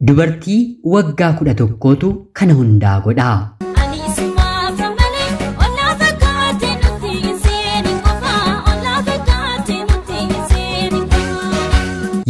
Dubartii waggaa 11tu kana hundaa godha.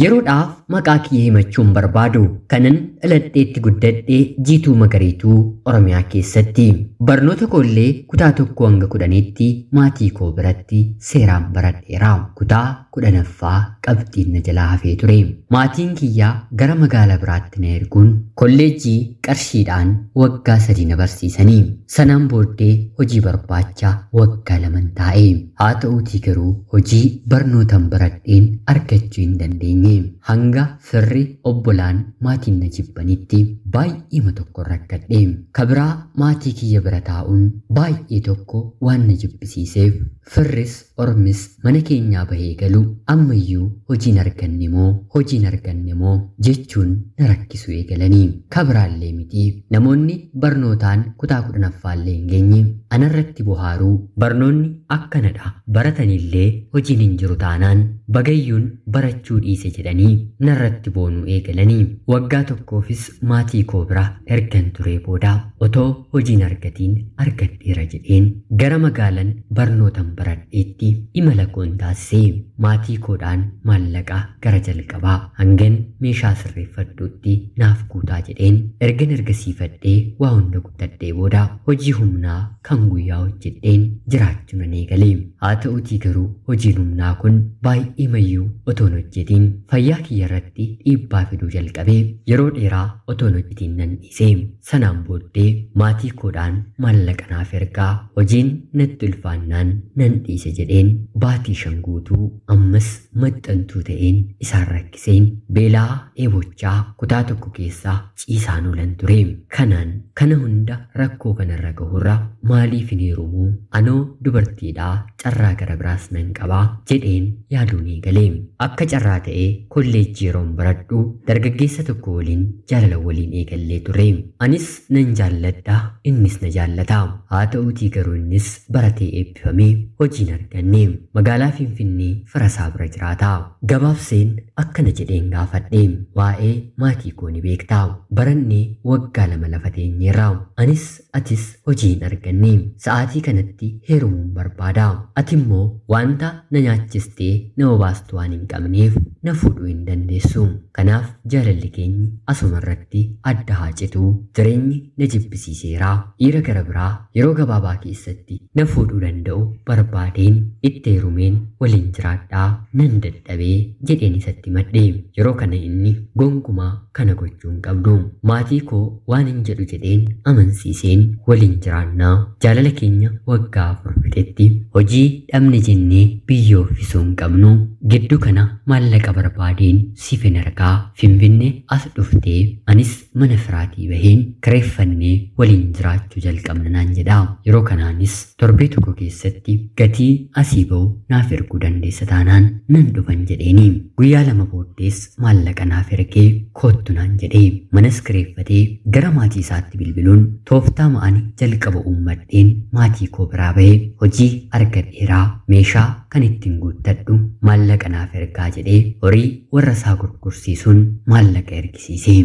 Yeroodhaaf maqaa kiyya himachuun barbaadu kanan dhaladheetti guddadhee Jiituu Magariituu Oromiyaa keessatti. Barnoota koollee kutaa 1 hanga 10tti maatii koo biratti seeraan baradheera. Kutaa 10ffaa qabxiin na jalaa hafee ture. Maatiin kiyyaa gara magaalaa biraatti na erguun kolleejjii qarshiidhaan waggaa 3 na barsiisanii. Sanaan booddee hojii barbaacha waggaa 2 taa'e. Haa ta'uutii garuu hojii barnootaan baradheen argachuu hin dandeenye. Hanga firri obbolaan maatiin na jibbanitti baay'eema tokko rakkadhe. Kabiraa maatii kiyya bira taa'uun baay'ee tokko waan na jibbisiiseef firris ormis mana keenyaa bahee galu ammayyuu hojiin arganne moo hojiin arganne moo jechuun na rakkisu eegalanii. Kabiraallee miti namoonni barnootaan kutaa 10ffaallee hin geenye anarratti bohaaruu barnoonni akkanadha baratanillee hojiin hin jiru taanaan bagayyuun barachuu dhiise jedhanii narratti boonuu eegalanii. Waggaa tokkoofis maatii koo bira ergan turee booda otoo hojiin argatiin argadheera jedheen gara magaalan barnootan baradheetti imala koon taasisee maatii koodhaan maallaqa gara jalqabaa hangan meeshaa sirreeffadhuutti naaf guutaa jedheen ergan ergasiifadhee waa hunda guuttadhee booda hojii humnaa kan guyyaa hojjedheen jiraachuu nan eegale. Haa ta'uutii garuu hojiin humnaa kun baay'ee mayyuu otoon hojjetiin fayyaa kiyya irratti dhiibbaa fiduu jalqabee yeroo dheeraa otoon hojjetiin nan dhiise. Sanaan booddee maatii koodhaan maallaqa naaf ergaa hojiin natti ulfaannaan nan dhiise jedheen baatii 5 guutuu ammas maxxantuu ta'een isaan rakkiseen beelaa dheebochaa kutaa tokko keessaa ciisaan oolan ture. Kanaan kana hunda rakkoo kanarra gahurra maaliif hin heerumuu anoo dubartiidhaa carraa gara biraas nan qabaa jedheen yaaduun eegale. Akka carraa ta'ee kolleejjii yeroon baradhu dargaggeessa tokko waliin jaalala waliin eegallee ture. Anis nan jaalladha innis na jaallata. Haa ta'uutii garuu innis baratee eebbifamee hojiin arganne magaalaa Finfinnee firasaa bira jiraata. Gabaabseen akkana jedheen gaafadhe waa'ee maatii koo ni beektaa. Barannee waggaa 2 lafa teenyeerra. Anis atis hojii hin arganne. Sa'aatii kanatti heerumuun barbaada. Ati immoo wanta na nyaachistee na obaastu waan hin qabneef na fuudhuu hin dandeessu. Kanaaf jaalalli keenyi asuma irratti adda haa citu. Jireenyi na jibbisiiseera. Dhiira gara biraa yeroo gabaabaa keessatti na fuudhuu danda'u barbaadeen itti heerumeen waliin jiraadhaa nan dadhabee jedheen isatti madhe. Yeroo kana inni gonkumaa kana gochuu hin qabdu. Maatii koo waan hin jedhu jedheen amansiiseen waliin jiraannaa jaalala keenya waggaa 4 fixetti hojii dhabne jennee biyyoo uffisuu hin qabnu. Gidduu kana maallaqa barbaadeen siif hin argaa Finfinnee as dhuftee anis mana firaatii baheen kireeffannee waliin jiraachuu jalqabna naan jedha. Yeroo kanaanis torbee tokko keessatti gatii asii ba'u naaf erguu dandeessa taanaan nan dhufan jedheeni. Guyyaa 2 booddees maallaqa naaf ergee koottu naan jedhee manas kireeffatee gara maatii isaatti bilbiluun tooftaa ma'ani jalqaba uummadheen maatii koo biraa bahee hojii argadheeraa meeshaa kan ittiin guuttadhu maallaqa naaf ergaa jedhee horii warra isaa gurgursiisuun maallaqa ergisiise.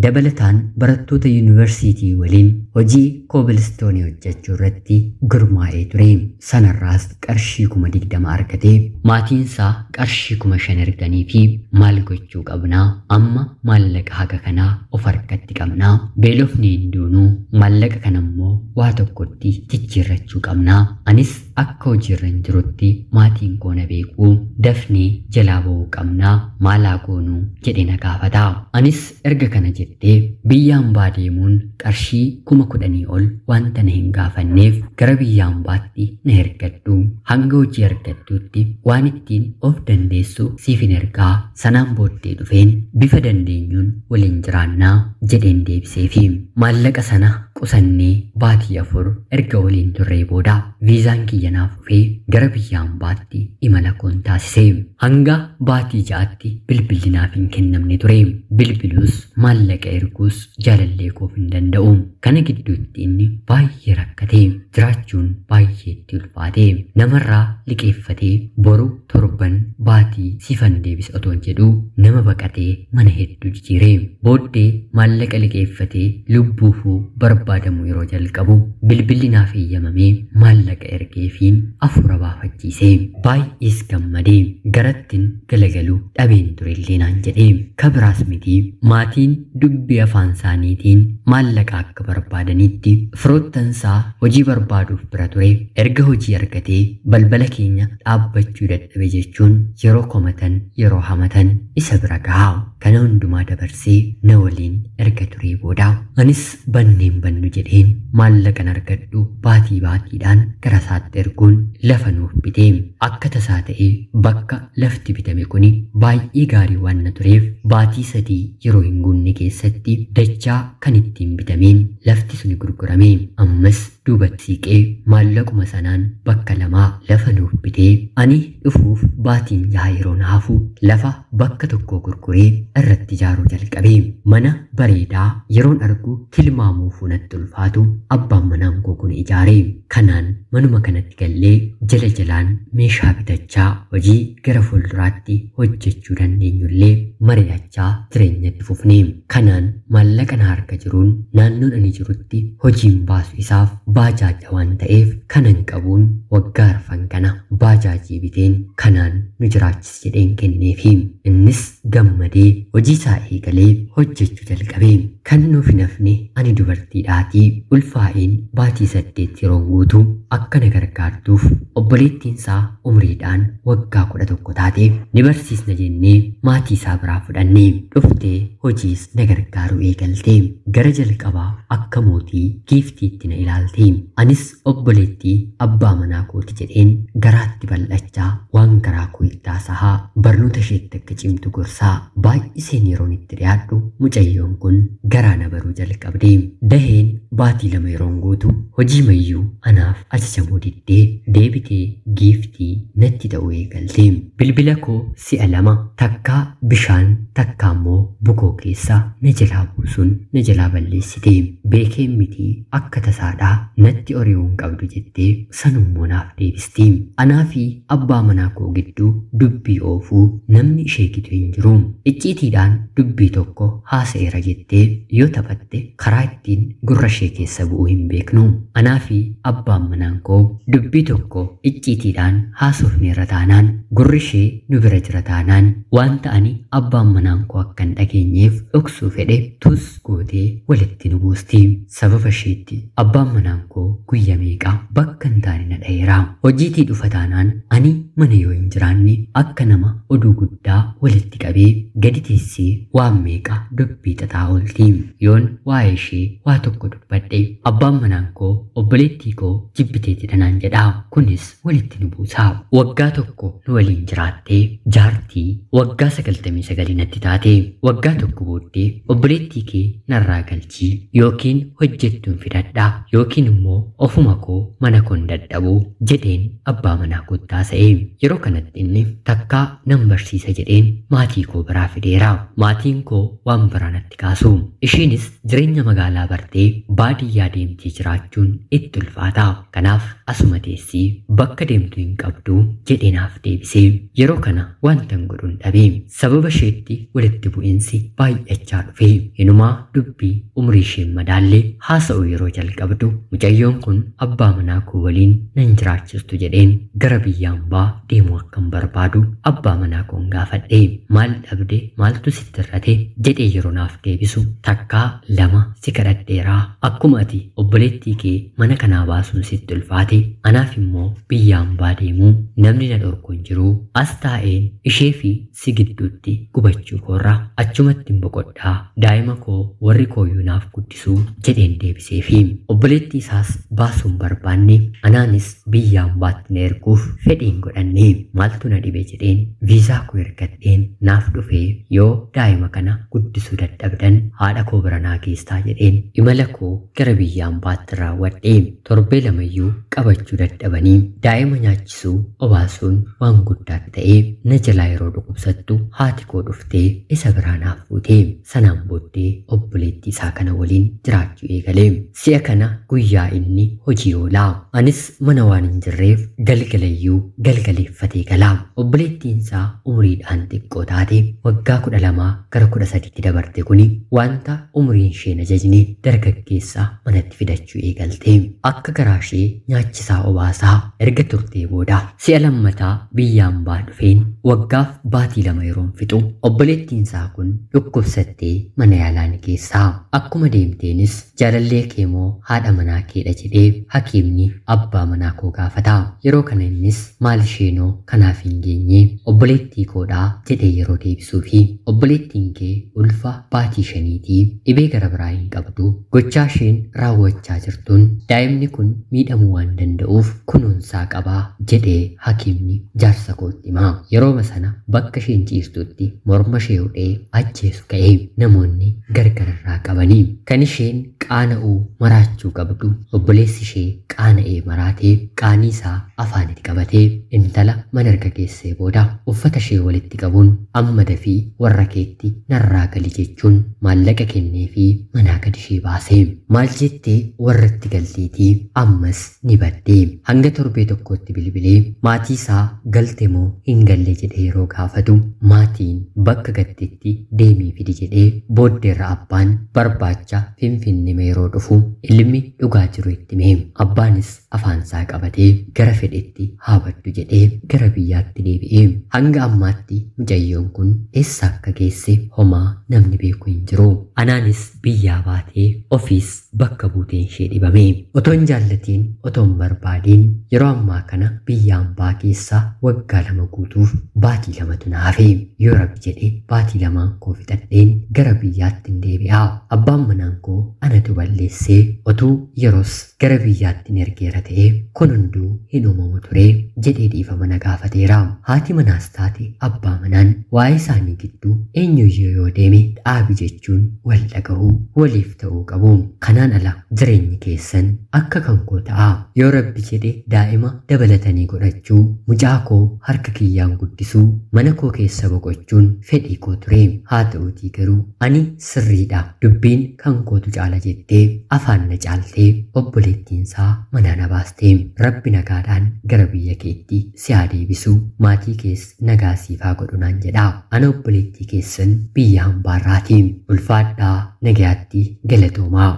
Dabalataan barattoota yuunivarsiitii waliin hojii koobilistoonii hojjechuu irratti gurmaa'ee ture. Sanarraas qarshii 20,000 argatee maatiin isaa qarshii 5,000 erganii fi maal gochuu qabnaa amma maallaqa haga kanaa of harkatti qabnaa beelofni hin duunuu maallaqa kana immoo waa tokkotti jijjiirrachuu qabnaa anis akka hojiirra hin jirutti maatiin koo na beekuu dafnee jalaa ba'uu qabnaa maalaa goonuu jedhe na gaafata. Anis erga kana jettee biyya hambaa deemuun qarshii 10,000 ol wanta na hin gaafanneef gara biyya hambaatti na ergadhu. Hanga hojii argattutti waan ittiin of dandeessu siif hin ergaa sanaan booddee dhufeen bifa dandeenyuun waliin jiraannaa jedheen deebiseefi. Maallaqa sana qusannee baatii 4 erga waliin turree booda viizaan kiyya naaf dhufee gara biyya hambaatti imala koon taasise. Hanga baatii 6tti bilbilli naaf hin kennamne ture. Bilbilus maallaqa erguus jaalallee koof hin danda'u. Kana gidduutti inni baay'ee rakkate. Jiraachuun baay'ee itti ulfaate. Namarraa liqeeffatee boru torban baatii siifan deebisa otoo jedhu nama baqatee mana hedduu jijjiire. Booddee maallaqa liqeeffatee lubbuufuu barbaadamu yeroo jalqabu bilbilli naaf eeyyamamee maallaqa ergeefiin afura baafachiise. Baay'ees gammadee garattiin galagalu dhabeen turellee naan jedhe. Kabiraas miti maatiin dubbii afaan isaaniitiin maallaqa akka barbaadanitti firoottansaa hojii barbaaduuf bira ture. Erga hojii argatee balbala keenya dhaabbachuu dadhabe jechuun yeroo komatan yeroo hamatan isa bira gaha. Kana hundumaa dabarsee na waliin erga turee booda anis banneen bannu jedheen maallaqan argadhu baatii baatiidhaan gara isaatti erguun lafa nuuf bitee. Akka tasaa ta'ee bakka lafti bitame kuni baay'ee gaarii waan na tureef baatii 3 yeroo hin guunne keessatti dachaa kan ittiin bitameen lafti suni gurgurame. Ammas duubatti siiqee maallaquma sanaan bakka 2 lafa nuuf bitee ani dhufuuf baatiin 6 yeroo naafu lafa bakka tokko gurguree irratti ijaaruu jalqabe. Mana bareedaa yeroon argu tilmaamuuf natti ulfaatu abbaan manaan koo kun ijaare. Kanaan manuma kanatti gallee jala jalaan meeshaa bitachaa hojii gara fuulduraatti hojjechuu dandeenyullee mari'achaa jireenyatti fufne. Kanaan maallaqa na harka jiruun naannoon ani jirutti hojiin baasu isaaf baajaaja waan ta'eef kanan qabuun waggaa arfan kana baajaajii biteen kanaan nu jiraachis jedheen kenneefi. Innis gammadee hojii isaa eegalee hojjechuu jalqabe. Kan nuuf hin hafne ani dubartiidhaatii ulfaa'een baatii 8 yeroo guutu akka na gargaartuuf obboleettiin isaa umriidhaan waggaa 11 taate ni barsiisna jennee maatii isaa biraa fudhanne. Dhuftee hojiis na gargaaruu eegalte. Gara jalqabaa akka mootii giiftiitti na ilaalte. Anis obboleettii abbaa manaa kooti jedheen garaatti bal'achaa waan garaa koo itti haasahaa barnoota isheetti akka cimtu gorsaa baay'iseen yeroon itti dhiyaadhu mucayyoon kun garaa na baruu jalqabde. Daheen baatii 2 yeroon guutu hojii mayyuu anaaf ajajamuu diddee deebitee giiftii natti ta'uu eegalte. Bilbila koo si'a 2 takkaa bishaan takkaa immoo bukoo keessa na jalaa buusuun na jalaa balleessite. Beekeen miti akka tasaadhaa natti ori'uun qabdu jettee sanummoo naaf deebisti. Anaa fi abbaa manaa koo gidduu dubbii oofuu namni ishee gitu hin jiru. Icciitiidhaan dubbii tokko haasa'eera jettee yoo taphatte karaa ittiin gurra ishee keessa bu'uu hin beeknu. Anaa fi abbaan manaan koo dubbii tokko icciitiidhaan haasofneerra taanaan gurri ishee nu bira jira taanaan wanta ani abbaan manaan koo akka hin dhageenyeef dhoksuu fedhe tus gootee walitti nu buusti. Sababa isheetti abbaan manaan koo guyya meeqa bakka hin taane na dha'eera. Hojiitii dhufa taanaan ani mana yoo hin jiraanne akka nama oduu guddaa walitti qabee gadi teessee waan meeqa dubbii xaxaa oolti. Yoon waa'ee ishee waa tokko dubbadhe abbaan manaan koo obboleettii koo jibbiteeti dhanaan jedha. Kunis walitti nu buusa. Waggaa tokko nu waliin jiraattee jaartii waggaa 99 natti taate. Waggaa tokko booddee obboleettii kee narraa galchii yookiin hojjettuun fidadhaa yookiin immoo ofuma koo mana koon dadhabuu jedheen abbaa manaa kootti haasa'e. Yeroo kanatti inni takkaa nan barsiisa jedheen maatii koo biraa fideera. Maatiin koo waan biraa natti kaasu. Isheenis jireenya magaalaa bartee baadiyyaa deemtee jiraachuun itti ulfaata. Kanaaf asuma teessii bakka deemtu hin qabdu jedhee naaf deebisee. Yeroo kana wantan godhuun dhabe. Sababa isheetti walitti bu'iinsi baay'achaa dhufe. Hinumaa dubbii umrii isheen madaallee haasa'u yeroo jalqabdu mucayyoon kun abbaa manaa koo waliin nan jiraachistu jedheen gara biyya hambaa deemuu akkan barbaadu abbaa manaa koon gaafadhe. Maal dhabde maaltu sitti irrate jedhee yeroo naaf deebisu takkaa 2 si kadhadheeraa akkuma ati obboleettii kee mana kanaa baasuun sitti ulfaate anaaf immoo biyya hambaa deemuu namni na dhorku hin jiru. As taa'een ishee fi si gidduutti gubachuu koorra achumatti hin boqodhaa daa'ima koo warri kooyyuu naaf guddisuu jedheen deebiseefi. Obboleettii isaas baasuun barbaanne, anaanis biyya hambaatti na erguuf fedhiin godhanne. Maaltu na dhibe jedheen viizaa koo ergadheen naaf dhufee yoo daa'ima kana guddisuu dadhabdan haadha koo bira naa geessaa jedheen imala koo gara biyya hambaatti raawwadhe. Torbee lamayyuu qabachuu dadhabanii daa'ima nyaachisuu obaasuun waan guddaa ta'ee na jalaa yeroo dhukkubsattu haati koo dhuftee isa biraa naaf fuute. Sanaan booddee obboleettii isaa kana waliin jiraachuu eegale. Si'a kana guyyaa inni hojii oolaa. Anis mana waan hin jirreef galgalayyuu galgaleeffatee gala. Obboleettiin isaa umuriidhaan xiqqoo taate waggaa 12 gara 13tti dabarte kuni wanta umuriin isheen ajajne dargaggeessa manatti fidachuu eegalte. Akka garaa ishee nyaachisaa obaasaa erga turtee booda si'a lammataa biyya hambaa dhufeen waggaaf baatii 2 yeroon fixu obboleettiin isaa kun dhukkubsattee mana yaalaa ni geessaa. Akkuma deemteenis jaalallee kee moo haadha manaa keedha jedhee hakiimni abbaa manaa koo gaafata. Yeroo kana innis maal isheenoo kanaaf hin geenye obboleettii koodhaa jedhee yeroo deebisuu fi obboleettiin kee ulfa baatii 5tii dhibee gara biraa hin qabdu, gochaa isheen raawwachaa jirtuun daa'imni kun miidhamuu waan danda'uuf kunuunsaa qabaa jedhee hakiimni jaarsa kootti hima. Yerooma sana bakka isheen ciistutti morma ishee hudhee ajjeesu ka'ee namoonni gargararraa qabanii kan isheen qaana'uu maraachuu qabdu obboleessi ishee qaana'ee maraatee qaanii isaa afaanitti qabatee intala mana erga geessee booda uffata ishee walitti qabuun amma dafii warra keetti narraa gali jechuun maallaqa kennee fi manaa gadi ishee baase. Maal jettee warratti galteetii ammas ni badde. Hanga torbee tokkotti bilbilee maatii isaa galte moo hin galle jedhee yeroo gaafatu maatiin bakka gatteetti deemii fidi jedhee booddeerra abbaan barbaacha Finfinnee yeroo dhufu ilmi dhugaa jiru itti hime. Abbaanis afaansaa qabatee gara fedhetti haa baddu jedhee gara biyyaatti deebi'e. Hanga ammaatti mucayyoon kun eessa akka geesse homaa namni beeku hin jiru. Anaanis biyyaa baatee ofiis bakka buuteen ishee dhibame. Otoo hin jaallatiin otoo hin barbaadiin yeroo ammaa kana biyya hambaa keessa waggaa 2 guutuuf baatii 2tu na hafe. Yoo Rabbi jedhe baatii 2 koo fixadheen gara biyyaatti hin deebi'a. Abbaan manaan koo anatu balleessee otuu yeroos gara biyyaatti hin ergeera ta'ee kun hunduu hin uumamu ture jedhee dhiifama na gaafateera. Haati manaas taate abbaa manaan waa'ee isaanii gidduu eenyuyyuu yoo deeme dhaabi jechuun wal dhaga'uu waliif ta'uu qabu. Kanaan ala jireenyi keessan akka kan koo ta'a. Yoo Rabbi jedhe daa'ima dabalatanii godhachuu, mucaa koo harka kiyyaan guddisuu, mana koo keessa boqochuun fedhii koo ture. Haa ta'uutii garuu ani sirriidha, dubbiin kan kootu caala jettee afaan na caaltee obboleettiin isaa manaa na baaste. Rabbi nagaadhaan gara biyya keetti si haa deebisu, maatii kees nagaa siif haa godhu naan jedha. Ana obboleettii keessan biyya hambaarraati. Ulfaadhaa, nagayaatti, galatoomaa.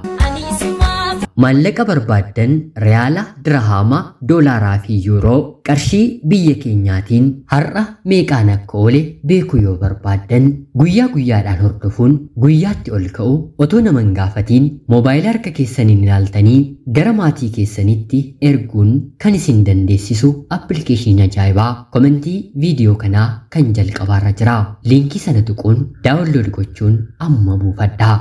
Maallaqa barbaaddan reyaala, dirhaama, doolaaraa fi yuuroo qarshii biyya keenyaatiin har'a meeqaan akka oole beekuu yoo barbaaddan guyyaa guyyaadhaan hordofuun guyyaatti ol ka'u otoo nama hin gaafatiin moobaayila harka keessaniin ilaaltanii gara maatii keessanitti erguun kan isin dandeessisu appilikeeshinii ajaa'ibaa komentii viidiyoo kanaa kan jalqabaarra jira. Liinkii sana tuquun daawunlood gochuun amma buufadhaa.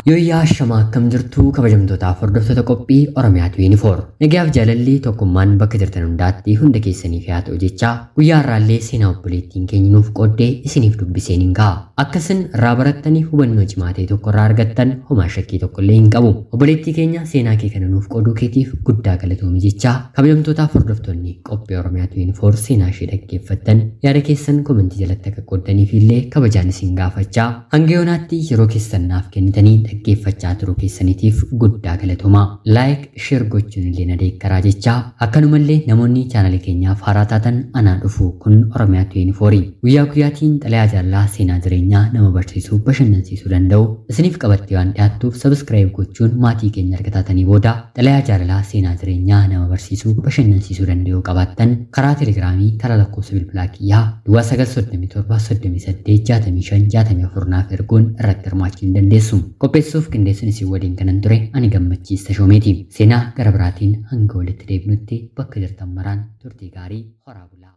Yooyyaa shamaa akkam jirtu kabajamtootaaf hordoftoota qophii Oromiyaa 24. Nagayaaf jaalalli tokkummaan bakka jirtan hundaatti hunda keessaniif haa ta'u jechaa guyyaa har'aallee seenaa obboleettiin keenya nuuf qooddee isiniif dubbiseen hin ga'a. Akkasin irraa barattanii hubannoo cimaa ta'e tokko irraa argattan homaa shakkii tokko illee hin qabu. Obboleettii keenya seenaa kee kana nuuf qooduu keetiif guddaa galatoomi jechaa kabajamtootaaf hordoftoonni qophii Oromiyaa 24 seenaa ishee dhaggeeffattan yaada keessan komentii jalatti akka qooddaniif illee kabajaan isin gaafachaa hanga yoonaatti yeroo keessan naaf kennitanii dhaggeeffachaa turuu keessaniitiif guddaa galatoomaa. Laayik, sheer gochuun illee na deeggaraa jechaa akkanumallee namoonni chaanalii keenyaaf haaraa taatan anaa dhufu kun Oromiyaa 24 guyyaa guyyaatiin xalayaa jaalalaa seenaa jireenyaa nama barsiisuu bashannansiisuu danda'u isiniif qabattee waan dhiyaattuuf sabiskiraayib gochuun maatii keenya erga taatanii booda xalayaa jaalalaa seenaa jireenyaa nama barsiisuu bashannansiisuu danda'u qabaattan karaa telegiraamii karaa lakkoofsa bilbilaa kiyyaa duwwaa 937 38 65 64 naaf erguun irratti hirmaachuu ni dandeessu. Qopheessuuf qindeessuun isin waliin kanan ture ani Gammachiis Tashoomeeti. Seenaa gara biraatiin hanga walitti deebinutti bakka jirtan maraan turtii gaarii horaa bulaa.